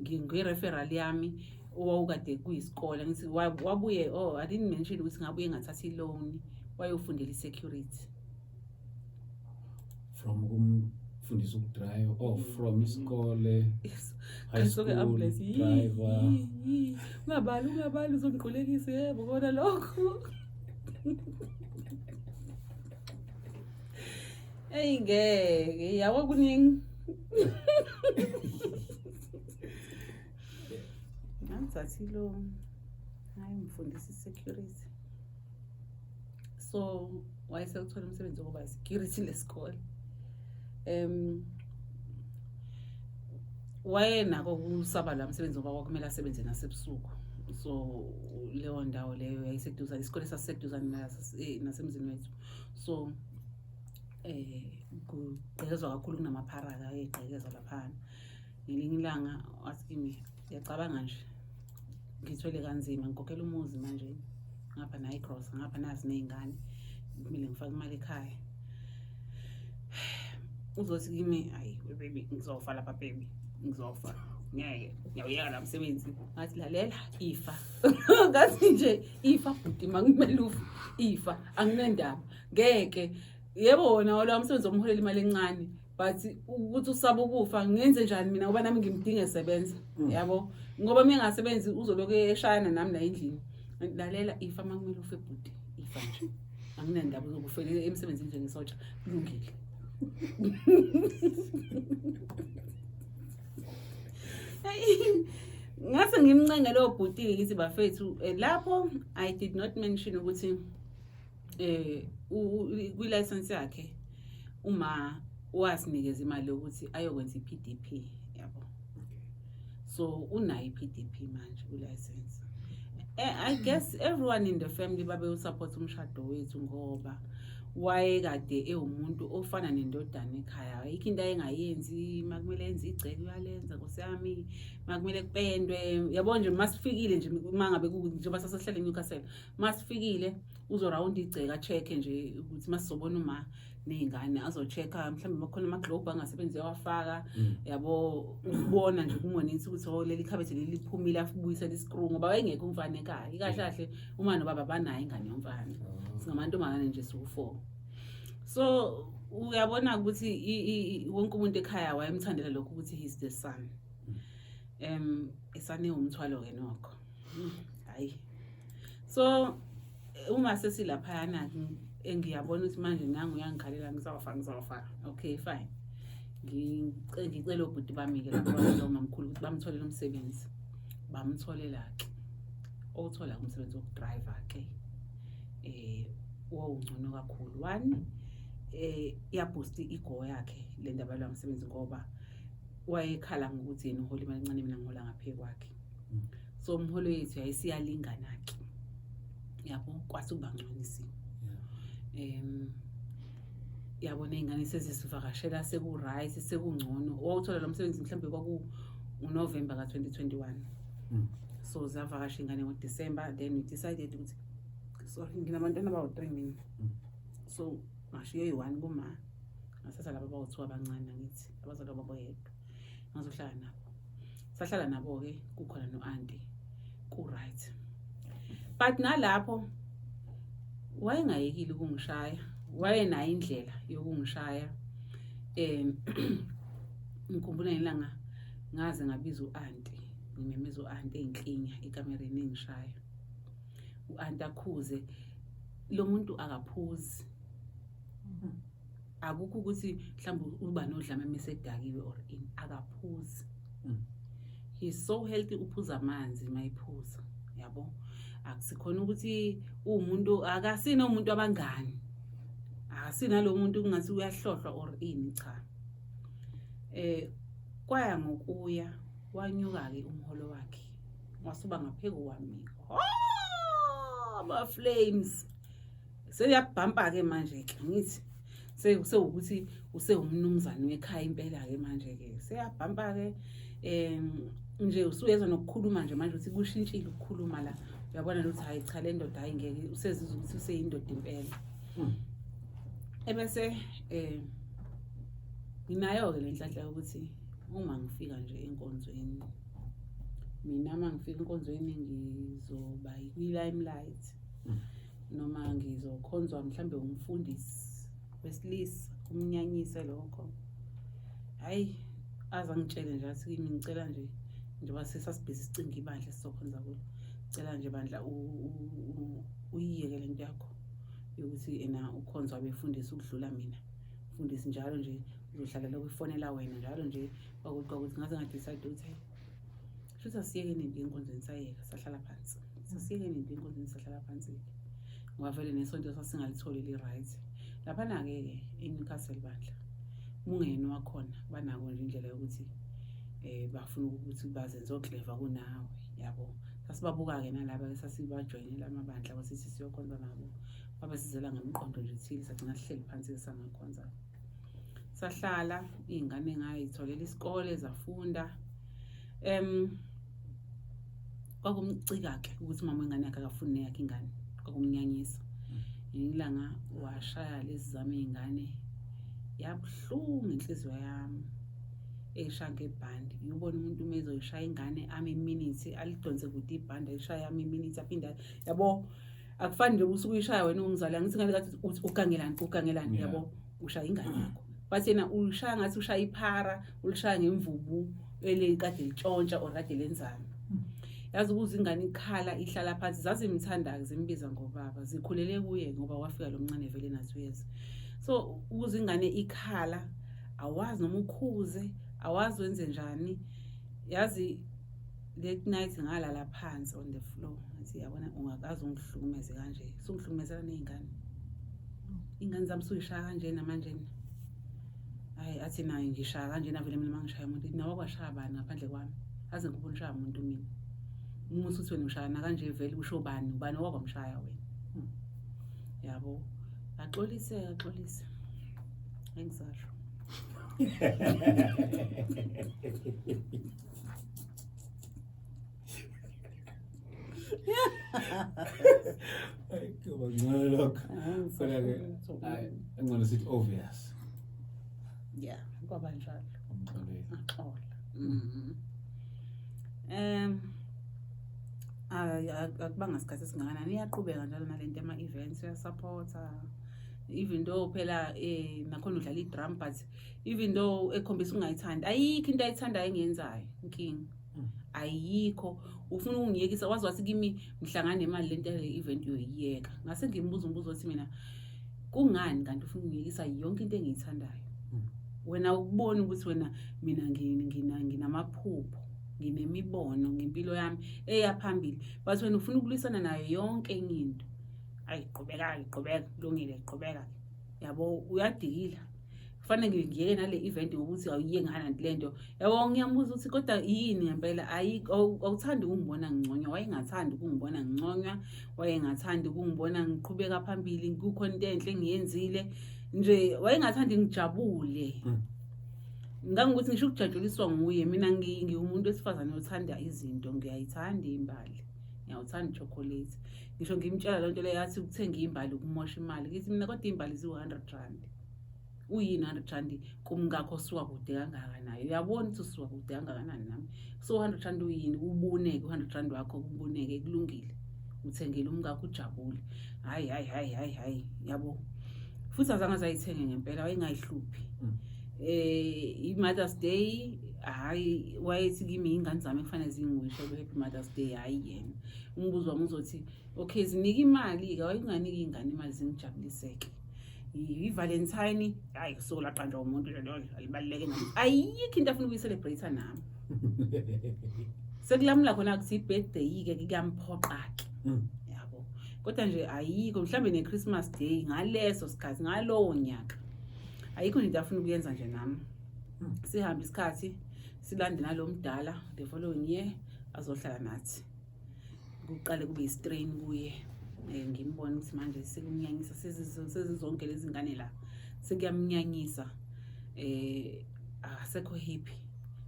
nge-referral yami owawukade kuyisikole. Ngithi wabuye, oh I didn't mention ukuthi ngabuye ngathatha i-loan wayofundela i-security. From ukumfundisa ukudrive or from isikole, high Ngasuke school, ambulance, driver. Ungabali, ungabali, uzongiqulekisa. Yebo kona lokho. Eyi ngeke, yabo kuningi. Ngathatha i-loan ngayongifundisa i-security. So wayesekuthola umsebenzi wokuba i-security lesikole. Wayenako ukusaba la msebenzi ngoba kwakumele asebenze nasebusuku. So leyo ndawo leyo yayiseduzane, isikole sasiseduzane nasemzini wethu. So kugqekezwa kakhulu, kunamaphara ayegqekezwa laphana. Ngelinye ilanga wathi kimi, uyacabanga nje ngithwele kanzima, ngikhokhela umuzi manje, ngapha nayo igrosa, ngapha nazi ney'ngane, kumele ngifake imali ekhaya. Uzothi kimi, hayi baby ngizofa lapha baby, ngizofa, ngeke ngiyawuyeka la msebenzi. Ngathi lalela ifa. Ngathi nje ifa bhuti, makumele ufe ifa, anginendaba ngeke. Yebo wona lo msebenzi omholela imali encane, but ukuthi usaba ukufa ngenze njani mina ngoba nami ngimdinga esebenza, yabo, ngoba uma engasebenzi uzolokhu eshayana nami la endlini. Lalela ifa makumele ufe bhuti, ifa nje, anginandaba, uzokufela emsebenzini njengesotsha, kulungile. Ngase ngimncenge lowo bhuti ngithi bafethu, lapho I did not mention ukuthi kwi-license yakhe uma wasinikeza imali yokuthi ayokwenza i-PDP, yabo. So unayo i-PDP manje kwi-license. I guess everyone in the family babe-support umshado wethu ngoba wayekade ewumuntu ofana nendodana ekhaya. Ayikho into ayengayenzi, makumele enze igceke uyalenza nkosi yami, makumele kupendwe, yabo nje masifikile nje mangabe njengoba sasahlala eNewcastle, masifikile uzorawunda igceke a-check-e nje ukuthi masizobona uma ney'ngane azo-check-a mhlawumbe makhona ama-globe angasebenzi uyawafaka, yabo, ukubona nje kumonitha ukuthi oh leli khabethe leli liphumile, afubuyisele iskru ngoba wayengekho umfana ekhaya. Ikahle kahle uma nobaba banayo ingane yomfana, singamantombazane nje siwu-4. So uyabona ukuthi wonke umuntu ekhaya wayemthandela lokho ukuthi he's the son. Esane umthwalo ke nokho. Hayi. So uma sesilaphayana engiyabona ukuthi manje nangu uyangikhalela ngizofa ngizofa. Okay fine. Ngicela obhuti bami ke lapho lo mamkhulu ukuthi bamtholele umsebenzi. Bamtholela ke. Owuthola umsebenzi wokudriver ke. Wawungcono kakhulu. One, iyaboost i-ego yakhe le ndaba lo msebenzi ngoba wayekhala ngokuthi yena uhola imali encane, mina ngihola ngaphezu kwakhe. So umholo yethu yayisiyalingana ke, yabo, kwase kuba ngcono isimo. Yabona iy'ngane sezisivakashela, seku-right, sekungcono. Wawuthola lo msebenzi mhlawumbe kwaku uNovember ka-2021. So zavakasha iy'ngane ngoDisemba, then we decided ukuthi Sorry, nginabantwana abawu-3 mina. So ngashiya oyi-1 kuma, ngathatha laba abawu-2 abancane, angithi abazalwa babo yedwa, ngazohlala nabo. Sahlala nabo-ke, kukhona no-anti, ku-right. But nalapho wayengayekile ukungishaya, wayenayo indlela yokungishaya. Ngikhumbula ngelanga ngaze ngabiza u-anti, ngimemeza u-anti eyinhlinya ekamereni engishaya. U-anti akhuze, lo muntu akaphuzi. Akukho ukuthi mhlawumbe uba nodlame mase edakiwe or ini, akaphuzi. He's so healthy, uphuza amanzi mayiphuza, yabo. Akusikhona ukuthi uwumuntu, akasina umuntu abangani. Akasina lo muntu kungathi uyahlohlwa or ini, cha. Kwaya ngokuya wanyuka ke umholo wakhe, wasuba ngaphezu kwami. Oh, ama flames. Seyabhampa ke manje ke, ngithi sewukuthi usewumnumzane wekhaya impela ke manje ke, seyabhampa ke. Nje usuyezwa nokukhuluma nje manje ukuthi kushintshile ukukhuluma la, uyabona ukuthi hayi cha, le ndoda hayi ngeke, usezizwa ukuthi useyindoda impela. Ebese nginayo ke le nhlanhla yokuthi uma ngifika nje enkonzweni, mina uma ngifika enkonzweni ngizoba kwi-limelight, noma ngizokhonzwa mhlambe umfundisi wesilisa, kumnyanyise lokho. Hayi, aze angitshele nje, athi kimi, ngicela nje, njengoba sesasibhizi sicinga ibandla esizokhonza kulo, cela nje bandla uyiyeke lento yakho yokuthi ena ukhonzwa abefundisi ukudlula mina. Mfundisi njalo nje uzohlala lokhu ifonela wena njalo nje, kwakuthi kwakuthi ngaze nga-decide ukuthi hayi, shuthi asiyeke nento enkonzweni. Sayeka, sahlala phansi, sasiyeke nento enkonzweni, sahlala phansi-ke, ngoba vele nesonto sasingalitholi li-right laphana-ke ke eNewcastle bandla. Ungeno wakhona banako nje indlela yokuthi bafuna ukuthi bazenze o-clever kunawe, yabo. Sasibabuka-ke nalaba-ke sasibajoyinela amabandla kwasithi siyokhonza nabo, babesizela ngemiqondo nje ethile. Sagcina sihleli phansi-ke, sangakhonza, sahlala. Iy'ngane ngayitholela isikole, zafunda. Kwakumcika-ke ukuthi umama wengane yakhe akafuni neyakhe ingane, kwakumnyanyisa. Ngelinye ilanga washaya lezi zami iy'ngane, yabuhlungu inhliziyo yami, eyishaya ngebhandi. Ngiyubona umuntu uma ezoyishaya ingane, ame iminithi, alidonse kude ibhandi, ayishaye, ame iminithi, aphinde, yabo. Akufani nje usuke uyishaya wena ungumzali, angithi ingane kathi uthi ugangelani, ugangelani, yabo, ushaya ingane yakho, but yena ulishaya ngathi ushaya iphara, ulishaya ngemvubu elikade litshontsha or kade lenzani. Yazi ukuze ingane ikhala, ihlala phansi. Zazimthanda-ke, zimbiza ngobaba, zikhulele kuye ngoba wafika lo mncane vele na-2 years. So ukuze ingane ikhala, awazi noma ukhuze, awazi wenze njani. Yazi late night ngalala phansi on the floor, ngathi yabona, ungakaze ungihlukumeze kanje, sungihlukumezela ney'ngane, iy'ngane zami suyishaya kanjena manjena. Hayi, athi naye ngishaya kanjena vele mina, mangishaya umuntu nawe kwashaya bani ngaphandle kwami? Aze ngikubona ushaya umuntu mina, uma usuthi wena ushayana kanje vele usho bani, ubani owakwamshaya wena, yabo. Axolise, axolise, engisasho. Hayi, kuba ngcono lokho. Kodwa-ke, hayi, engcono sithi obvious. Yeah, kwaba njalo. Umxolele. Axola. Akubanga sikhathi esingakanani, iyaqhubeka njalo nalento yama-events, uyasupporta even though phela nakhona udlala i-drum, but even though ekhombisa ungayithandi, ayikho into ayithandayo engiyenzayo, inkinga ayikho. Ufuna ukungiyekisa, waze wathi kimi mhlangane nemali lento yale event uyoyiyeka. Ngase ngimbuza umbuzo wathi mina, kungani kanti ufuna ukungiyekisa yonke into engiyithandayo? Wena ukubona ukuthi wena mina nginamaphupho, nginemibono ngempilo yami eya phambili, but wena ufuna ukulwisana nayo yonke enye into. Ayi, qhubeka-ke, qhubeka, kulungile, qhubeka-ke, yabo. Uyadikila, kufanele ngiyeke nale event ngokuthi awuyiye ngani le nto, yabo. Ngiyambuza ukuthi kodwa yini ngempela, awuthandi ukungibona nginconywa? Wayengathandi ukungibona nginconywa, wayengathandi ukungibona ngiqhubeka phambili, kukhona into enhle engiyenzile nje, wayengathandi ngijabule. Ngangokuthi ngisho ukujatshuliswa nguye. Mina ngiwumuntu wesifazane othanda izinto, ngiyayithanda imbali, ngiyawuthanda i-chocolate. Ngisho ngimtshela loo nto leyo, athi ukuthenga iy'mbali ukumosha imali. Ngithi mina kodwa iy'mbali ziwu-R100. Uyini R100 kumkakho osuka kude kangaka naye? Uyabona ukuthi usuka kude kangakanani nami. So R100 uyini? Ubuneke u-R100 wakho, kubuneke, kulungile. Uthengele umkakho ujabule. Hayi hayi hayi hayi hayi, yabo. Futhi azange azayithenge ngempela, wayengayihluphi. I-Mother's Day, hhayi, wayethi kimi iy'ngane zami kufanele zingiwishe happy Mother's Day, hhayi yena. Umbuzo wami uzothi, okay, zinike imali-ke, wayenganiki iy'ngane imali zingijabuliseke. I-Valentine, hhayi, usuku laqanjwa umuntu lolo, alibaluleke nami. Ayikho into afuna ukuyi-celebrate nami. Sekulamula khona ukuthi i-birthday-ke kuyamphoqa-ke. Yabo. Kodwa nje ayikho, mhlambe ne-Christmas Day ngaleso sikhathi, ngalowo nyaka. Ayikho nje into afuna ukuyenza nje nami. Sihambe isikhathi, silande nalo mdala the following year azohlala nathi. Kuqale kube i-strain kuye. Ngimbone ukuthi manje sekumnyanyisa, sezizonke lezi ngane la. Sekuyamnyanyisa. Akasekho happy.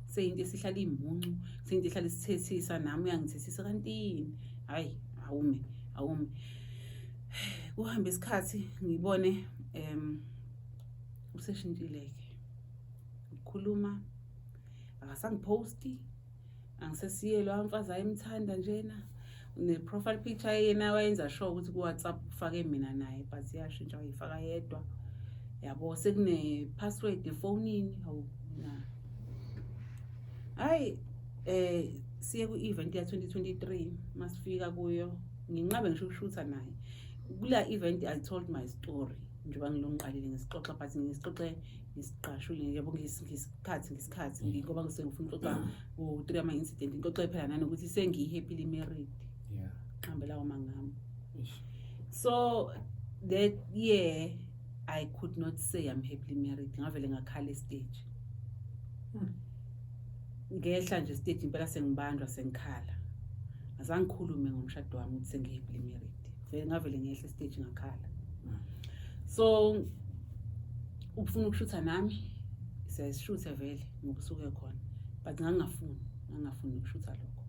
Seyinto esihlala imuncu, seyinto ehlala isithethisa, nami uyangithethisa kanti yini? Hayi, awume, awume. Kuhambe isikhathi ngibone useshintshile-ke. Ukukhuluma akasangiphosti, angisesiye lo mfazi ayemthanda njena. Ne-profile picture yena wayenza sure ukuthi ku-WhatsApp ufake mina naye, but yashintsha wayifaka yedwa. Yabo, sekune-password efonini, hawu na. Hayi, siye ku-event ya 2023, masifika kuyo nginqabe ngisho ukushutha naye. Kula event I told my story, njengoba ngilo ngiqalile ngisixoxa, but ngisixoxe ngisiqashule, yabo, ngesikhathi ngesikhathi, ngoba ngisuke ngifuna ukuxoxa ngo-three ama-incident, ngixoxe phela nanokuthi sengiyi-happily married. Qambe lawo mangami. Eish. So that year I could not say I'm happily married. Ngavele ngakhala e-stage. Ngehla nje stage impela sengibanjwa sengikhala. Azange ngikhulume ngomshado wami ukuthi sengi-happily married. Vele ngavele ngehla e-stage ngakhala. So ufuna ukushutha nami, siyasishutha vele ngokusuke khona. But ngangingafuni, ngangingafuni ukushutha lokho.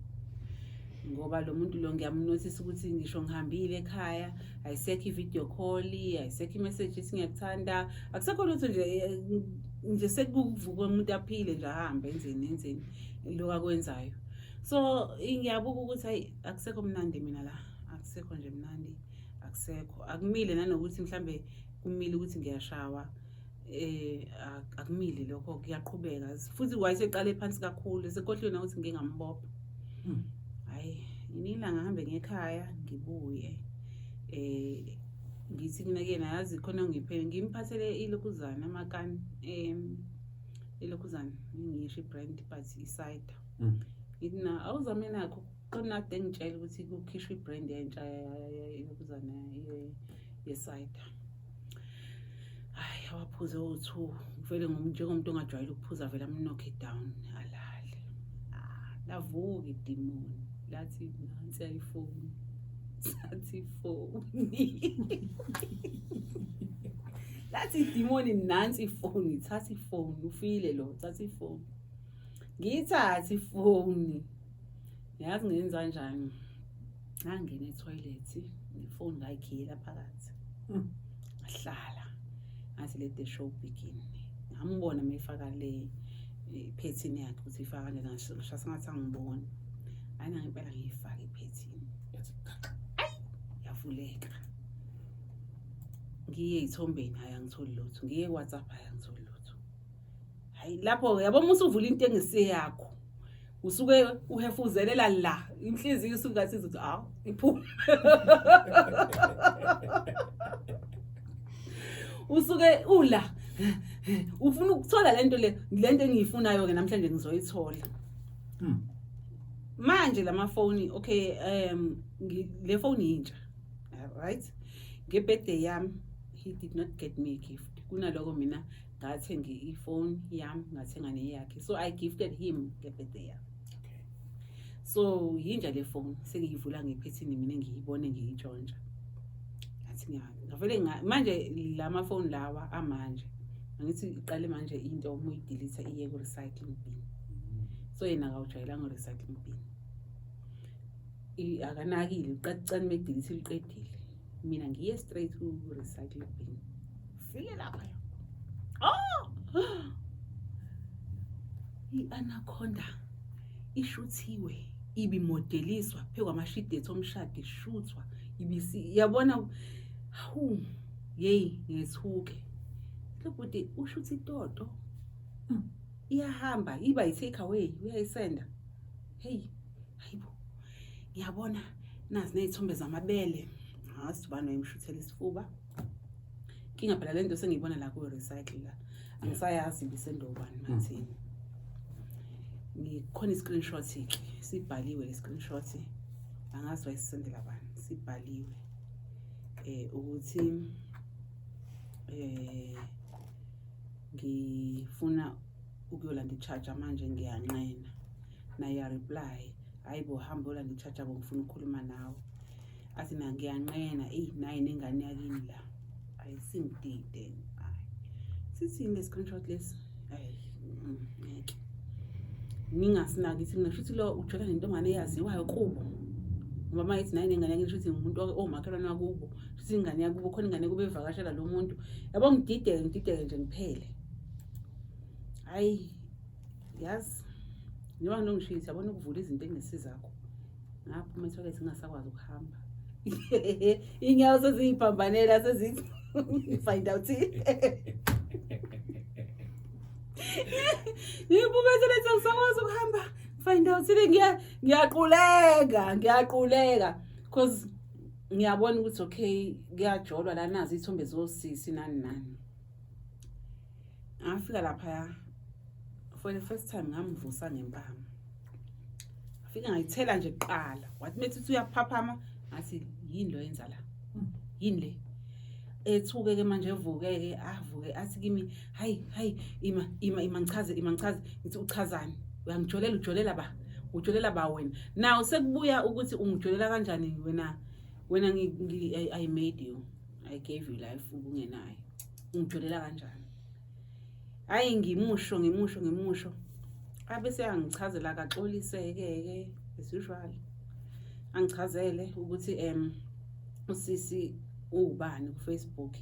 Ngoba lo muntu lo ngiyamnothisa ukuthi ngisho ngihambile ekhaya, ayisekho i-video call, ayisekho i-message ethi ngiyakuthanda, akusekho lutho nje, nje sekuvuka umuntu aphile nje ahambe enzeni enzeni lokhu akwenzayo. So ngiyabuka ukuthi hayi, akusekho mnandi mina la, akusekho nje mnandi, akusekho. Akumile nanokuthi mhlambe kumile ukuthi ngiyashawa, akumile lokho, kuyaqhubeka. Futhi wayeseqale phansi kakhulu, sekhohliwe nokuthi ngike ngambopha. Hhayi, ngelinye ilanga ngihambe ngekhaya ngibuye, ngithi mina kuyena, yazi khona ngiphe ngimphathele ilokhuzana amakani, ilokhuzana ngisho i-brand but i-cider. Ngithi na awuzame nakho, khona kade ngitshela ukuthi kukhishwa i-brand entsha ilokhuzana ye-cider. Hhayi, awaphuze o-two, vele njengomuntu ongajwayele ukuphuza vele am-knock down alale. Lavuka idimoni lathi nansi iPhone, thatha ifoni. Lathi idimoni nansi ifoni, thatha ifoni, ufile lo, thatha ifoni. Ngiyithathe ifoni. Yazi ngenza kanjani? Ngangena ethoyilethi, nefoni ngayikhiyela phakathi. Ngahlala. Ngathi let the show begin. Ngambona mayifaka le iphethini yakhe ukuthi ifaka kanjani, ngisho sengathi angiboni. Hayi, ngempela ngiyifaka iphethini. Yathi khaxa. Yavuleka. Ngiye ey'thombeni, hhayi angitholi lutho. Ngiye ku-WhatsApp, hhayi angitholi lutho. Hayi lapho yabo, uma usuvula into engeseyakho usuke uhefuzelela la, inhliziyo isuke ngathi izothi awu iphume. Usuke ula ufuna ukuthola lento le, lento engiyifunayo ke namhlanje ngizoyithola. Manje lamafoni, okay, le phone intsha, right? Nge-birthday yami he did not get me a gift. Kunaloko mina ngathenga ifoni yami, ngathenga neyakhe, so I gifted him nge-birthday yami. So yinja le phone, sengiyivula ngephethini mina, ngiyibone ngiyitshontsha. Ngathi ngavele manje lama phone lawa amanje, angithi iqale manje into uma uyi-delete iye ku recycling bin. So yena akawujwayelanga u-recycling bin. Akanakile, uqacane medelete, liqedile. Mina ngiye straight ku-recycle bin, fike lapha, oh, i-anaconda ishuthiwe, ibimodeliswa phezu kwamashidi ethu omshado, ishuthwa ibisi, yabona. Hawu, yeyi, ngethuke lo bhuti ushutha itoto. Iyahamba iba yi-take away, uyayisenda. Hey, hayibo, ngiyabona nazi ney'thombe zamabele, ngazi ubani wayemshuthela isifuba. Inkinga phela le nto sengiyibona la ku-recycle la, angisayazi ibisendobani mathini. Ngikhona i-screenshot-ke, sibhaliwe le screenshot, angazi wayesisendela bani, sibhaliwe ukuthi ngifuna ukuyolanda i-charger manje, ngiyanqena. Naye ya-reply, hayi bo, hamba uyolanda i-charger bo, ngifuna ukukhuluma nawe. Athi na ngiyanqena, eyi, nayi nengane yakini la, ayisingidide. Hayi, sithini le screenshot lesi? Ayi, ngeke ngingasinaki. Ithi mina shuthi lo ujola nentombazane eyaziwayo kubo, ngoba uma ethi nayi nengane yakini, shuthi ngumuntu omakhelwane wakubo, shuthi ingane yakubo khona, ingane kube evakashela lo muntu, yabo. Ngidideke, ngidideke nje, ngiphele. Hayi, yazi njengoba ngilongishilo, yabona, ukuvula izinto engesizakho, ngaphuma ethoyilethi ngingasakwazi ukuhamba, iy'nyawo seziyiphambanela, sezithi find out. Ngiphume ethoyilethi angisakwazi ukuhamba, find out, ngiyaquleka, ngiyaquleka, cause ngiyabona ukuthi okay, kuyajolwa la, nazi iy'thombe zosisi, nani nani. Ngafika laphaya for the first time, ngamvusa ngempama, afike ngayithela nje kuqala. Wathi methi uyaphaphama, ngathi, "Yini lo yenza la? Yini le?" Ethuke-ke manje, evuke-ke, avuke athi kimi, "Hayi, hayi, ima, ima, ima, ngichaze, ima, ngichaze." Ngithi, "Uchazani? Uyangijolela? Ujolela ba? Ujolela ba wena?" Now sekubuya ukuthi ungijolela kanjani wena? Wena I made you, I gave you life ubungenayo, ungijolela kanjani? Hayi, ngimusho, ngimusho, ngimusho, abese angichazela, akaxolise-ke ke as usual, angichazele ukuthi usisi uwubani ku-Facebook.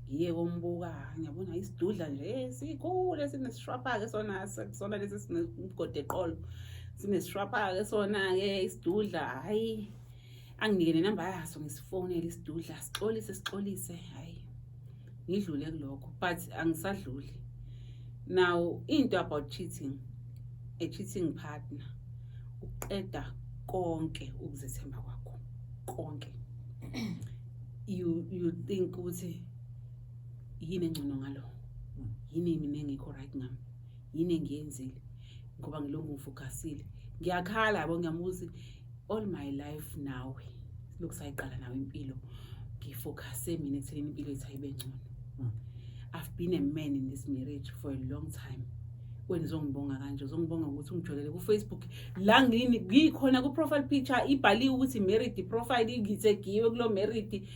Ngiye kombuka, ngiyabona isidudla nje sikhulu esinesishwapha-ke sona, sona lesi sinemgodi eqolo, sinesishwapha-ke sona-ke isidudla. Hhayi, anginike nenamba yaso, ngisifonele isidudla, sixolise, sixolise. Hhayi, ngidlule kulokho, but angisadluli. Now into about cheating, a cheating partner uqeda konke ukuzethemba kwakho konke. You think ukuthi yini engcono ngalo, yini mina engekho right ngami, yini engiyenzile, ngoba ngilokhu ngifocusile, ngiyakhala, yabo. Ngiyamuzi all my life nawe, lokhu sayiqala nawe impilo, ngifocuse mina ekuthenini impilo yethu ayibe ngcono. I've been a man in this marriage for a long time. Wena uzongibonga kanje, uzongibonga ukuthi ungijolele ku-Facebook la ngini ngikhona ku-profile picture ibhaliwe ukuthi married profile, ngitsegiwe kulo married.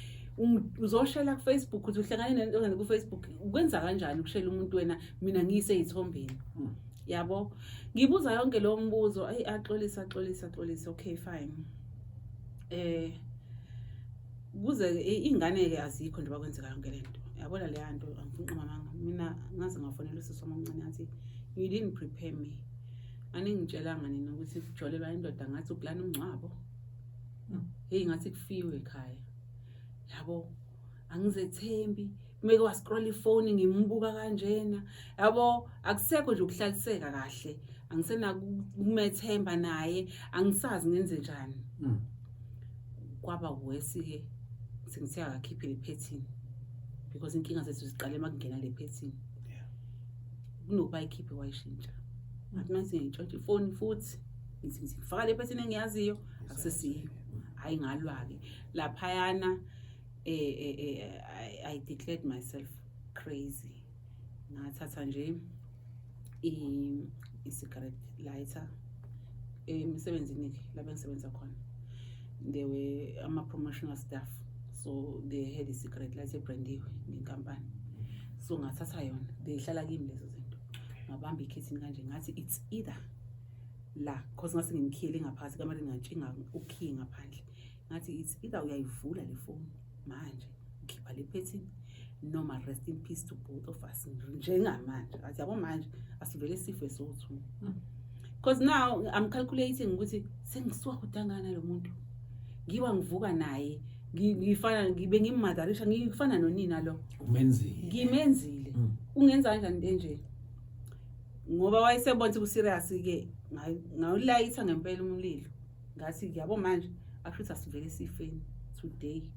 Uzoshela ku-Facebook ukuthi uhlangane nentombazane ku-Facebook, ukwenza kanjani ukushela umuntu wena, mina ngiyiseyithombeni? Yabo, ngibuza yonke lowo mbuzo. Ayi, axolise, axolise, axolise, okay, fine. Kuze ingane-ke azikho nje, bakwenzeka yonke le nto, yabona leya nto. Angifuni uqamba mina, ngaze ngafonela usisi wami omncane, ngathi, "You didn't prepare me, aningitshelanga nina ukuthi kujolelwa indoda ngathi uplana umngcwabo." Hey, ngathi kufiwe ekhaya, yabo. Angizethembi, meke wascroll ifoni ngimbuka kanjena, yabo, akusekho nje ukuhlaliseka kahle, angisenakumethemba naye, angisazi ngenze njani. Kwaba worse-ke sengithe akakhiphe le phethini, because inkinga zethu ziqale uma kungena le phethini. Kunokuba ayikhiphe, wayishintsha. Ngathi mase ngiyintshontsha ifoni futhi, ngithi ngifaka le phethini engiyaziyo, akusesiyo. Hhayi, ngalwa-ke laphayana. I declared myself crazy. Ngathatha nje i-cigarette lighter emsebenzini-ke la bengisebenza khona, there were ama-promotional staff, so they had i-cigarette lighter ebrandiwe ngenkampani, so ngathatha yona, beyihlala kimi lezo zinto. Ngabamba ikhethini kanje, ngathi, "It's either La cause ngase ngimkhiyele ngaphakathi kamele ngingatshinga ukhiye ngaphandle. Ngathi it's either uyayivula le phone manje, ukhipha le phethini, noma rest in peace to both of us njengamanje. Athi yabo manje asivele sife sowu-two, because now I'm calculating ukuthi sengisuka kudangana lo muntu, ngiwa ngivuka naye, ngifana ngibe ngimmotherisha, ngifana nonina lo. Umenzile. Ngimenzile. Ungenza kanjani into enje? Ngoba wayesebona ukuthi ku-serious-ke, ngawulayitha ngempela umlilo. Ngathi yabo manje akusho ukuthi asivele sifeni today.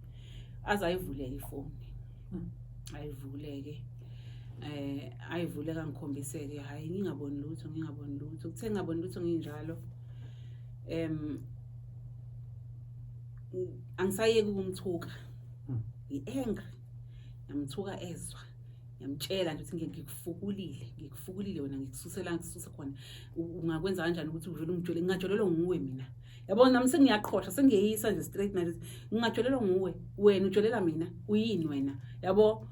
Aze ayivuleke ifoni. Ayivuleke, ayivule, angikhombise-ke. Hhayi, ngingaboni lutho, ngingaboni lutho. Kuthe ngingaboni lutho nginjalo, angisayeki ukumthuka. Ngi-angry, ngiyamthuka ezwa, ngiyamtshela nje ukuthi ngikufukulile, ngikufukulile wena, ngikususela, ngikususe khona. Ungakwenza kanjani ukuthi uvele ungijole? Ngingajolelwa nguwe mina? Yabo, nami sengiyaqhosha, sengiyeyisa nje straight manje, ngingajolelwa nguwe? Wena ujolela mina, uyini wena? Yabo,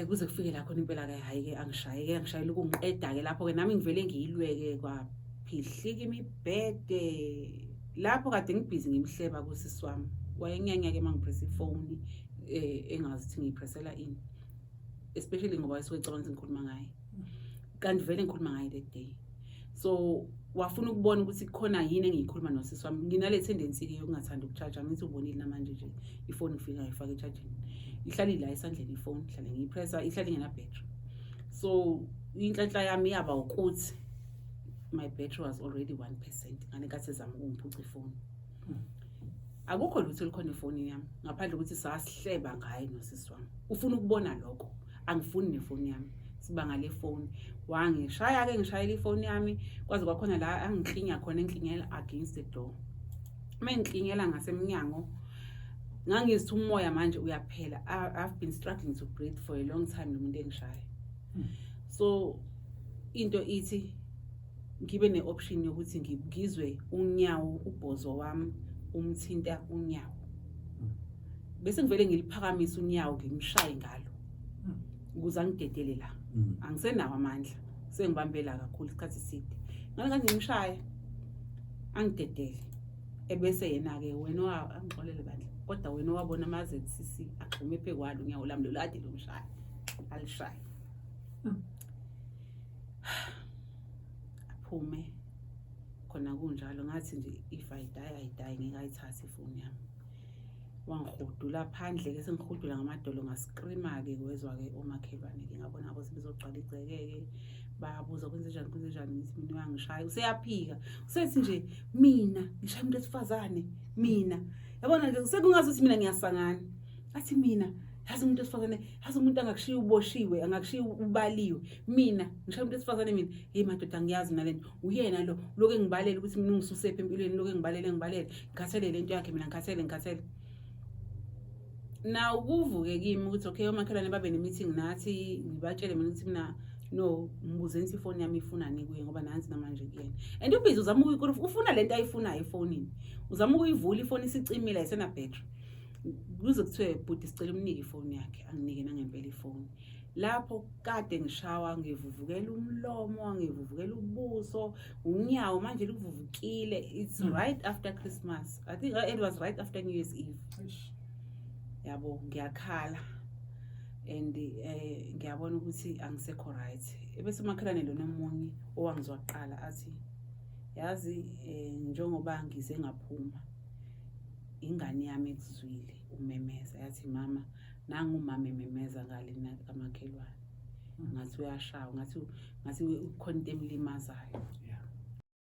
kuze kufike la khona impela ke, hayi ke, angishaye ke, angishayela ukungiqeda ke. Lapho ke nami ngivele ngiyilweke, kwaphihlika imibhede. Lapho kade ngibhizi ngimhleba kusisi wami, wayenyanya ke mangipressa ifoni, engazi ukuthi ngiyipressela ini, especially ngoba wayesuke ecabanga ukuthi ngikhuluma ngaye, kanti vele ngikhuluma ngaye that day. So wafuna ukubona ukuthi khona yini engiyikhuluma nosisi wami. Nginale tendency-ke yokungathandi uku-charge. Angithi ubonile namanje nje, ifoni ngifika ngayifaka e-chargini, ihlale la esandleni ifoni, ihlale ngiyipressa, ihlale ingena-battery. So inhlanhla yami yaba ukuthi my battery was already 1% nganekathi ezama ukungiphuca ifoni. Akukho lutho olukhona efonini yami ngaphandle ukuthi sasihleba ngaye nosisi wami. Ufuna ukubona lokho, angifuni nefoni yami, sibanga le foni. Wangishaya-ke, ngishayela ifoni yami, kwaze kwakhona la angiklinya khona, engiklinyela against the door. Uma engiklinyela ngasemnyango, ngangizithi umoya manje uyaphela. I've been struggling to breathe for a long time, lo muntu engishaya. So into ithi ngibe ne-option yokuthi ngizwe unyawo, ubhozo wami umthinta unyawo, bese ngivele ngiliphakamise unyawo, ngimshaye ngalo ukuze angidedele la. Angisenawo amandla, sengibambela kakhulu isikhathi eside. Ngale ngathi ngimshaya angidedele, ebese yena-ke wena angixolele bandla, kodwa wena owabona ama-ZCC agxume phe kwalo unyawo lami lolu ade lomshaya, alishaya. Aphume khona kunjalo. Ngathi nje if I die, I die, ngeke ayithathe ifoni yami. Wangihudula phandle-ke, sengihudula ngamadolo, ngascreama-ke, kwezwa-ke omakhelwane-ke. Ngabona abo sebezogcwala igceke-ke, bayabuza kwenzenjani, kwenzenjani. Ngithi mina uyangishaya, useyaphika, usethi nje mina ngishaya umuntu wesifazane mina. Yabona nje, sekungazuthi mina ngiyasangana. Athi mina, yazi umuntu wesifazane, yazi umuntu angakushiya uboshiwe, angakushiya ubaliwe, mina ngishaya umuntu wesifazane mina. Hey madoda, ngiyazi mina lento, uyena lo lokhu engibalela ukuthi mina ungisusephi empilweni, lokhu engibalele, engibalele, ngikhathele lento yakhe mina, ngikhathele, ngikhathele. Na ukuvuke kimi ukuthi okay, omakhelwane babe ne-meeting nathi, ngibatshele mina ukuthi mina no, ngibuzeni ukuthi ifoni yami ifunani kuye, ngoba nansi namanje kuyena and ubhizi uzama ufuna lento ayifunayo efonini, uzama ukuyivula ifoni, isicimile, ayisena battery. Kuze kuthiwe bhuti, sicela umnike ifoni yakhe. Anginike nangempela ifoni. Lapho kade ngishawa, ngivuvukela umlomo, ngivuvukela ubuso, unyawo manje luvuvukile. It's right after Christmas, I think. It was right after New Year's Eve. Yabo, ngiyakhala and ngiyabona ukuthi angisekho right. Ebese umakhelwane lona omunye owangizwa kuqala athi, yazi, njengoba ngize ngaphuma, ingane yami ekuzwile umemeza, yathi mama, nangu umama ememeza ngale kamakhelwane, ngathi uyashawa, ngathi kukhona into emlimazayo.